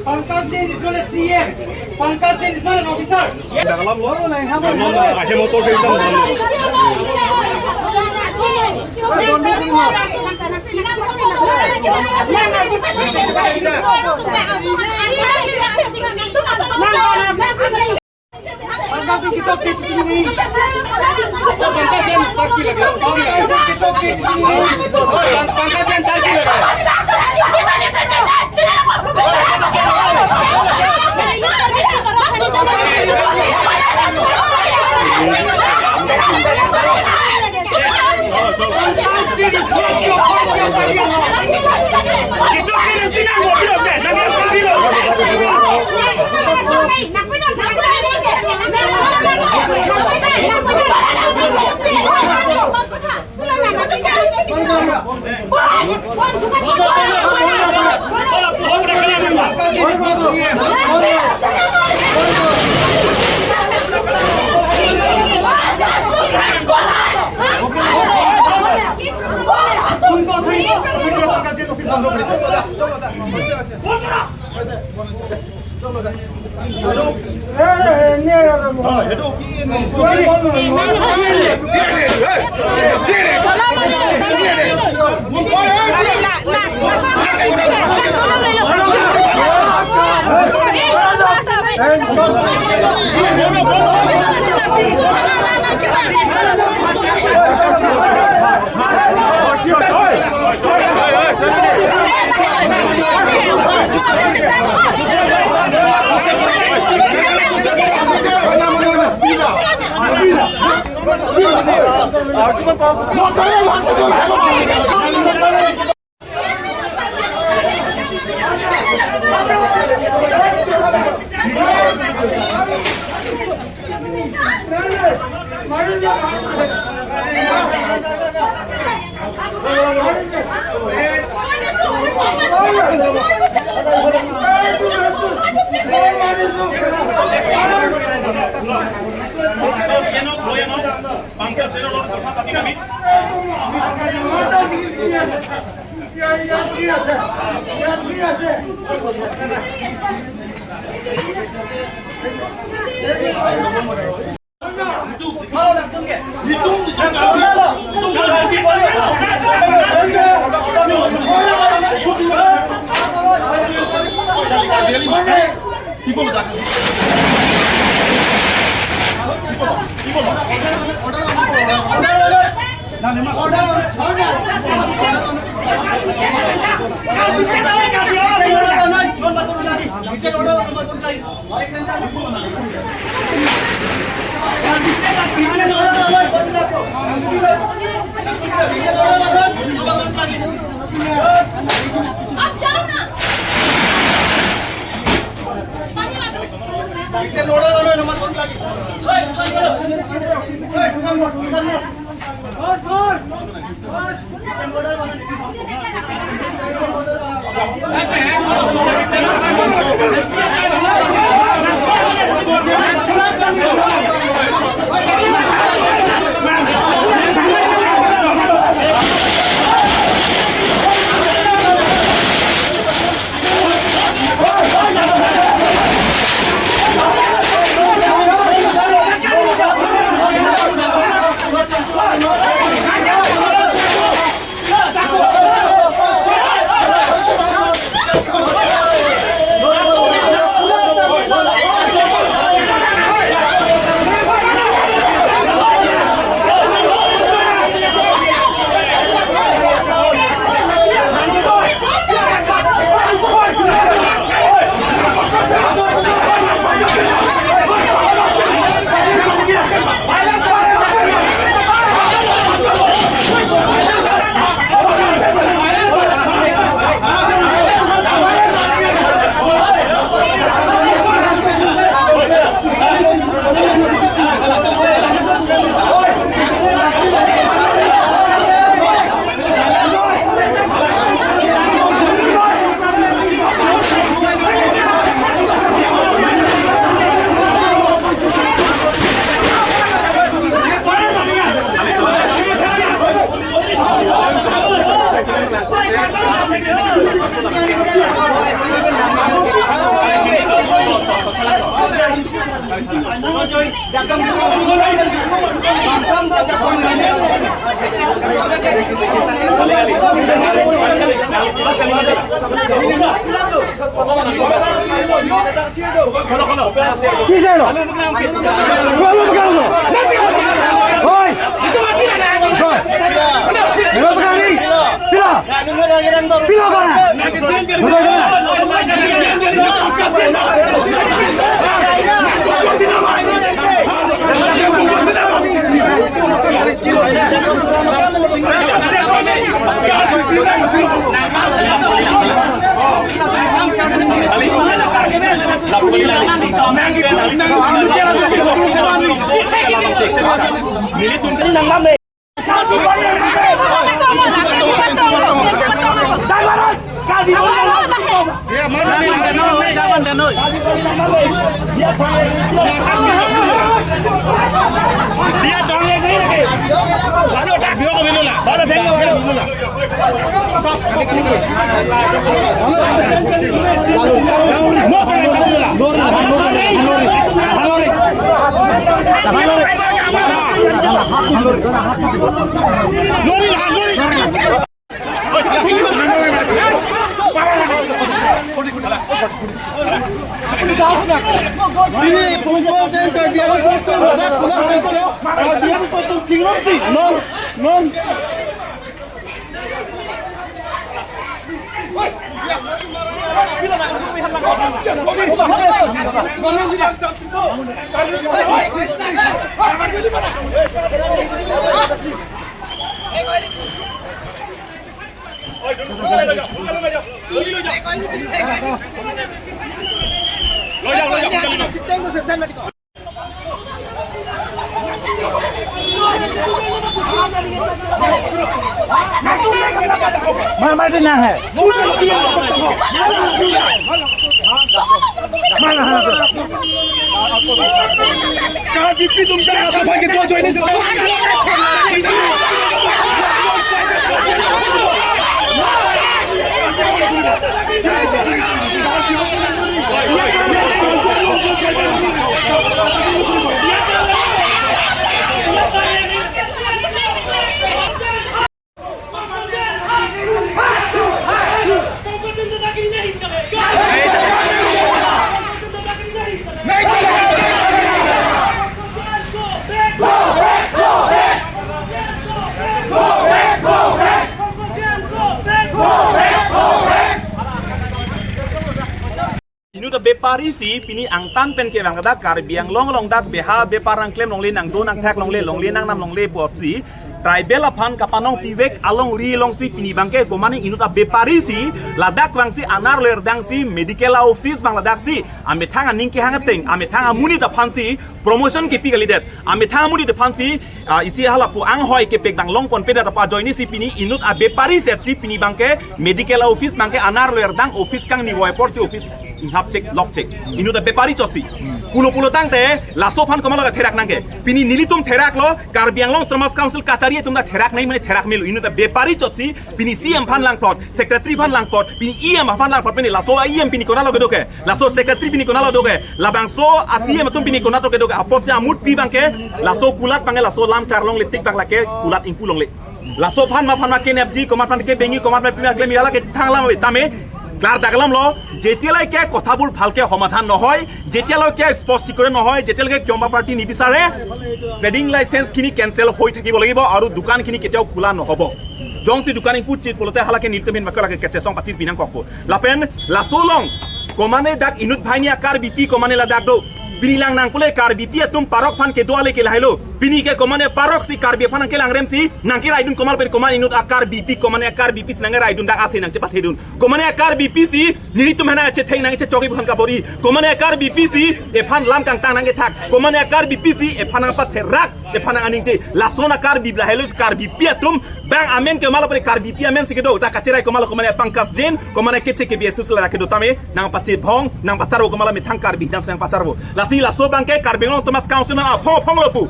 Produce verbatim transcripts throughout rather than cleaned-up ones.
Pankaj Jain is not a C M. Pankaj Jain is not an officer. Ahem motor se ekdom. Pankaj सिंह की चौक से चुनी नहीं। पंकज सिंह की चौक से चुनी नहीं। पंकज सिंह की चौक से चुनी नहीं। पंकज सिंह की चौक से चुनी नहीं। কোনটো অথৰিটি, অথৰিটি পাংকাজ জেইন অফিচ বন্ধ কৰিছে? Pisa lo. Dua lo pegang lo. Hoi. Hoi. Dua lo pegang ni. Pila. Pila ka na. Pila ka na. Non, non. मार मार देना है। मार, हाँ, हाँ। Inut abepari si pini angtan pen kevang dak Karbi Anglong along dak beha bepar nangklem longle, nangdo nangthak longle, longle nangnam longle pu apotsi tribal aphan kapanong pivek alongri alongsi pini abangke komane inut abepari si ladak vangsi anerlo erdang si medical office abang ladak si amethang aning kehang ateng, amethang amonit aphan si promotion kepi kalidet. Amethang amonit aphan si, ah, isi halapu anghoi kepek dang longponpedet apo ajoine si pini inut abepari set si pini abangke medical office abangke anerlo erdang office kangni voi apor si office hap chek lok chek. Inut abepari chot si. Pulo pulo tangte laso aphan komatlo therak nangke. Pini nelitum theraklo, Karbi Anglong Autonomous Council kachari atum ta therak nangji mane therak melo. Inut abepari chot si pini C M aphan langplot, secretary aphan langplot, pini E M aphan langplot, pini laso E M pini konatlo kedo ke. Laso secretary pini konatlo do ke, labangso a C M atum pini konatlo kedo ke, apotsi amut pi abangke, laso kulat abangke, laso lam karlongle tik abang lake, kulat ingpu longle. Laso aphan ma aphan ma kenepji, komat aphan kebengji, komat aphan pima klem ila ke thang lam tame, klar dak lamlo, যেতিয়ালৈকে কথাবোৰ ভালকে সমাধান নহয়, যেতিয়ালৈকে স্পষ্টীকৰণ নহয়, যেতিয়ালৈকে কিয়মা পাৰ্টি নিবিচাৰে, ট্ৰেডিং লাইচেন্স খিনি কেঞ্চেল হৈ থাকিব লাগিব আৰু দোকান খিনি কেতিয়াও খোলা নহ'ব। Jongsi dukan ingpu chit pulote hala ke nelitum ahin mako lake kachesong patir pinangkokpo. Lapen laso along komane dak inut banghini a-Karbipi komane ladak do. Pini lang nang pule Karbipi atum parok aphan kedo ale ke lahelo. Pini ke komane parok si Karbi aphan nangkelang rem si nangkeraidun komat pen komane inut a-Karbipi, komane a-Karbipi si nangkeraidun dak ase nangchepathedun. Komane a-Karbipi si nelitum hena chetheng nangchechok-i aphan kabor-i. Komane a-Karbipi si ephan lam kangtang nangkethak. Komane a-Karbipi si ephan nangpatherak, ephan nang-aningje. Lason a-Karbi lahelo, Karbipi atum bang amen ke malo pare Karbipi amen si kedo. Ta kacherai komatlo komane Pankaj Jain, komane keche ke B S U si la kedo tame, nangpachebhong, nangpacharvo komatlo methang Karbi jam si nangpacharvo. Lasi laso abangke Karbi Anglong Autonomous Council nang aphong aphong lo pu.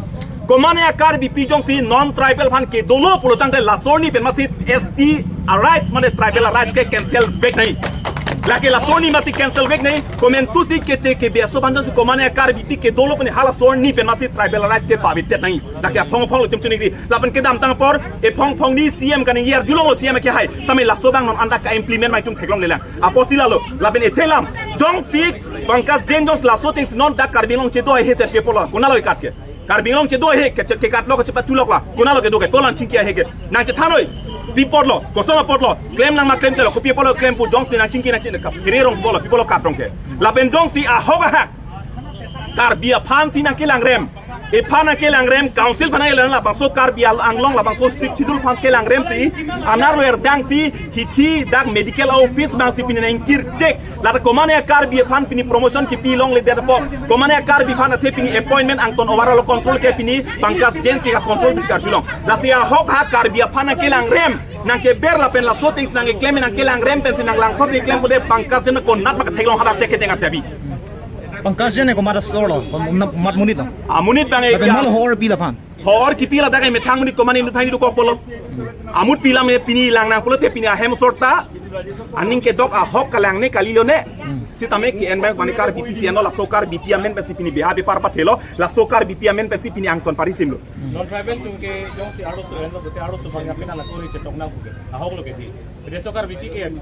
Komane a-Karbipi jongsi non tribal aphan kedolo pulo tangte laso arni pen masi S T a-rights mane tribal a-rights ke cancel back nangji. Lake laso arni masi cancel vek nangji, komantusi keche kebe aso aphan jongsi komatne Karbipi kedo lo pini halaso arni pen masi tribal rights ke pavitet nangji. Lake aphong aphong lo tim chunik di. Lapen kedamtang apor, ephong phongni C M kaningje arjulong lo C M ke hai. Same laso abang non anta ka-implement ma itum theklonglelang. Apotsi lalo, lapen ethe alam, jongsi Pankaj Jain jongsi laso atengsi non dak Karbi Anglong chedo haihe si pi apotlo, konatlo ekat ke. Karbi Anglong chedo haihe ke, ke, kekat lo, kachepathu lo la. Konatlo kedo ke, polan chingki haihe ke. Nangchethan noi, pi apotlo, koson apotlo, klem nang ma klemkle lo, kopi apotlo klem pu jongsi nangchingki nangchingki, kaphere rong apotlo, pi apotlo kat rong ke. Lapen jongsi ahok ahak Karbi aphansi nangkelangrem, ephan nangkelangrem, council aphan nangkelang, labangso Karbi Anglong, labangso Sixth Schedule aphan kelangrem si, anerlo erdang si, hithi dak medical office abang si pini nangkirchek. Lata komatne Karbi aphan pini promotion kipi longledet apot, komatne Karbi aphan athe pini appointment angton overall control ke pini Pankaj Jain si ka-control bisi karjulong. Lasi ahok ahak Karbi aphan nangkelangrem, nangkeber lapen laso atengsi nangkeklem, nangkelangrem pensi nanglang apotsi keklem pulote Pankaj Jain konat ma katheklong hadak si keteng atebi. Pankaj Jain komat asor lo, komat monit lo. Amonit abang e. Lapen ya. Malo hor pi laphan. Hor kipi ladak emethang monit komatne inut aphan dokokpo lo. Amut pi alam e pini lang nang pulote pini ahem asor ta aning kedok ahok kalangne kalilo ne. Hmm. Sitame ke-en abang mane Karbipi si enlo, laso Karbipi amen pensi pini beha bepar pathelo, laso Karbipi amen pensi pini angton parisim lo. Non tribal atum ke jongsi arloso enlo, bote arloso abang ya pini la kori chetok nang puke. Ahok lo ke di. Ri so Karbipi ke, eh,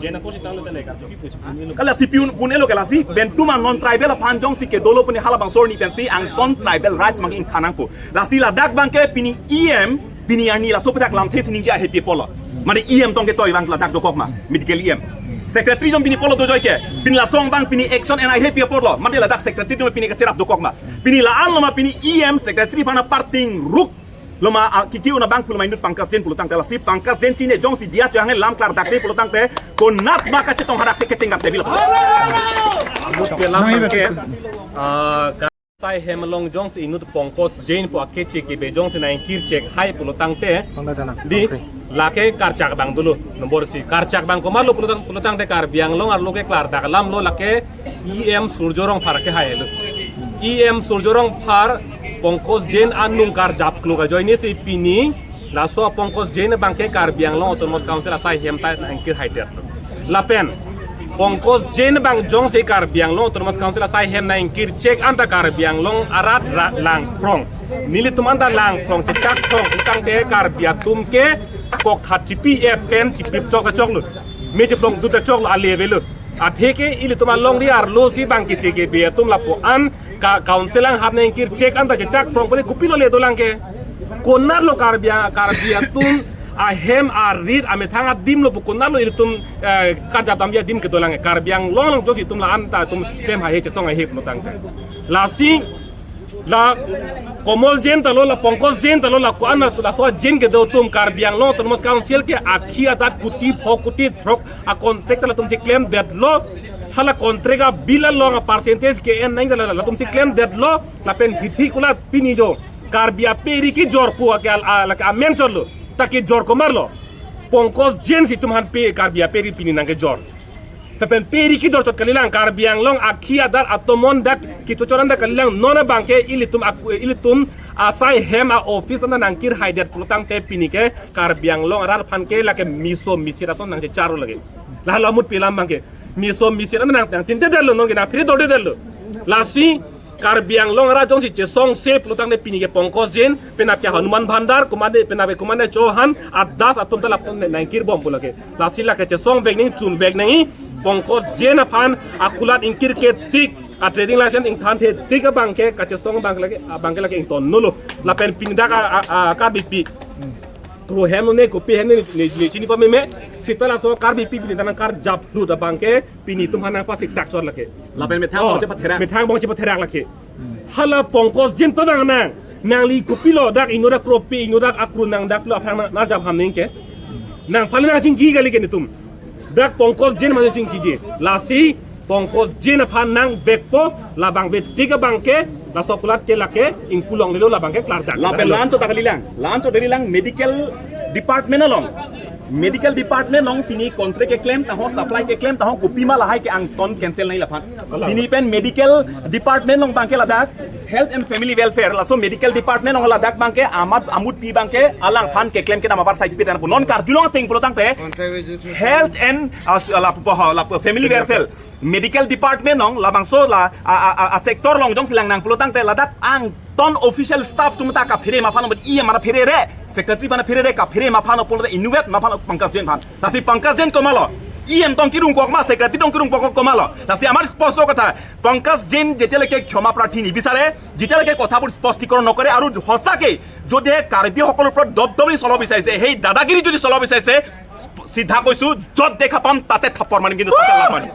Jain ako si tanglo tele Karbipi pu chipun elo. Ka lasi pi un-un elo ke lasi, pen atum non tribal aphan jongsi kedo lo pini halabangso arni pensi angton tribal rights mangke ingthan nangpo. Lasi ladak abang ke pini E M, pini arni laso pedak lamthe si ningje haihe pi apotlo. Mane E M tong ketoi abang ladak dokok ma, medical E M. Secretary jong pini apotlo dojoi ke, pini lason abang pini action en haihe pi apotlo, mane ladak secretary jong pini kacherap dokok ma. Pini la-an lo ma pini E M secretary aphan aparting ruk lo ma, ah, kiki un abang pulo ma inut Pankaj Jain pulo tangte lasi Pankaj Jain chine jongsi diya cho hanghe lam klardak le pulo tangte konat ma kachetong hadak si kecheng dak tebil. Amut ke lam ke, ah, ka-, sai hem along jongsi inut Pankaj Jain pu akeche kebe jongsi nangkirchek hai pulo tangte. Di, lake karchak abang dolo. Nombor isi, karchak abang komatlo pulo tang, pulo tangte Karbi Anglong arlo ke klardak alam lo lake E M Surjya Rongphar ke hailo. E M Surjya Rongphar Pankaj Jain anung karjap klok ajoine si pini laso Pankaj Jain abang ke Karbi Anglong Autonomous Council asai hem ta nangkir haidet. Lapen Pankaj Jain abang jongsi Karbi Anglong Autonomous Council asai hem nangkirchek anta Karbi Anglong arat ra-, langphrong. Nelitum anta langphrong, chechak phrong, tangte Karbi atum ke kokthat chipi-et pen chipip chok ta choklo. Me chiphlong dut ta choklo, ale avelo. Athe ke ilitum alongri arlo si abang keche kebe atum lapu-an ka council anghap nangkirchek anta chechak phrong pule kopilo le dolang ke. Konatlo Karbi a-, Karbi atum ahem arit amethang adim lo pu konatlo ilitum, eh, karjap damji adim kedolang ke. Karbi Anglong along jongsi itum la-an ta atum klem haihe chesong haihe pulo tangte. Lasi la Komol Jain ta lo, la Pankaj Jain ta lo, la ko-an laso Jain kedo atum Karbi Anglong Autonomous Council ke akhi adat kuti pho kuti throk a-contract ta latum si klemdetlo. Hala contract a-bill along a-percentage ke-en nang ta la, latum si klemdetlo. Lapen hithi kulat pini jo Karbi aperi kejor pu ake al-, a-, lake amen chotlo. Ta kejor komatlo? Pankaj Jain si itum aphan pe Karbi aperi pini nangkejor. Lapen peri kejor chot kalilang, Karbi Anglong akhi adat atomon dak kechochor an dak kalilang, non abang ke ilitum ak-, ilitum asai hem a-office anta nangkir haidet pulo tangte pini ke Karbi Anglong arat aphan ke lake meso mesir ason nangchechar lake. La lamut pi alam abang ke meso mesir anta nang, nangtindedetlo, non ke nangphere dordedetlo. Lasi Karbi Anglong arat jongsi chesongse pulo tangte pini ke Pankaj Jain, penap ke Hanuman Bhandar, komatne, penap ke komatne Chauhan, a-das atum ta lapuson nangkirbom pu lake. Lasi lake chesong vek nangji, chun vek nangji, Pankaj Jain aphan akulat ingkir ke tik, a-trading license ingthan the tik abang ke, kachesong abang lake, abang ke lake ingtonlo. Lapen pini dak a, a, a, Karbipi kro hem ne, kopi hem ne, ne, ne chini pameme, seta laso Karbipi pini ta nangkarjap lut abang ke, pini itum aphan nangpasiksak chot lake. Lapen methang Oh, bong chepatherak. Methang bong chepatherak lake. Hala Pankaj Jain pavang nang. Nangli kopilo dak inut dak kropi, inut dak akru nang dak lo aphrang nang, nang jap ham neng ke. Nangphan nangchingki kali ke netum. Dak Pankaj Jain mane chingkiji. Lasi Pankaj Jain aphan nangvekpo, labang ve tik abang ke, laso akulat ke lake ingpu longlelo, labang ke klardak. Lapen Halo. La-an chot ta kalilang. La-an chot ta kalilang medical department along. Medical department along pini contract keklem tahok, supply keklem tahok, kopima lahai ke angton cancel nangji laphan. Pini pen medical department along abangke ladak Health and Family Welfare, laso medical department along ladak abangke amat amut pi abangke alangphan keklem kedam apar side pi tangpo. Non karjulong ateng pulotangte Health and, uh, lapu, lapu Family Welfare, medical department along labangso la a, a, a, a sector along jongsi lang nang pulotangte ladak angton official staff atum ta kaphere ma aphan, E M aphan pherere, secretary aphan pherere, kaphere ma aphan pulote inutvet ma aphan, Pankaj Jain aphan. Lasi Pankaj Jain komatlo? E M tong kirung kok ma, secretary tong kirung kok komatlo? Lasi amar sposto kotha, Pankaj Jain jetileke khoma prarthi nibisare, jetileke kothabu spostikorn nokore, aru hosake jodi Karbi সকলৰ ওপৰত দপদপনি চলাব বিচাৰিছে, সেই দাদাগিৰি যদি চলাব বিচাৰিছে, চিধা কৈছো, য'ত দেখা পাম তাতে থাপৰ মাৰিম, কিন্তু তাতে লাভ মাৰিম।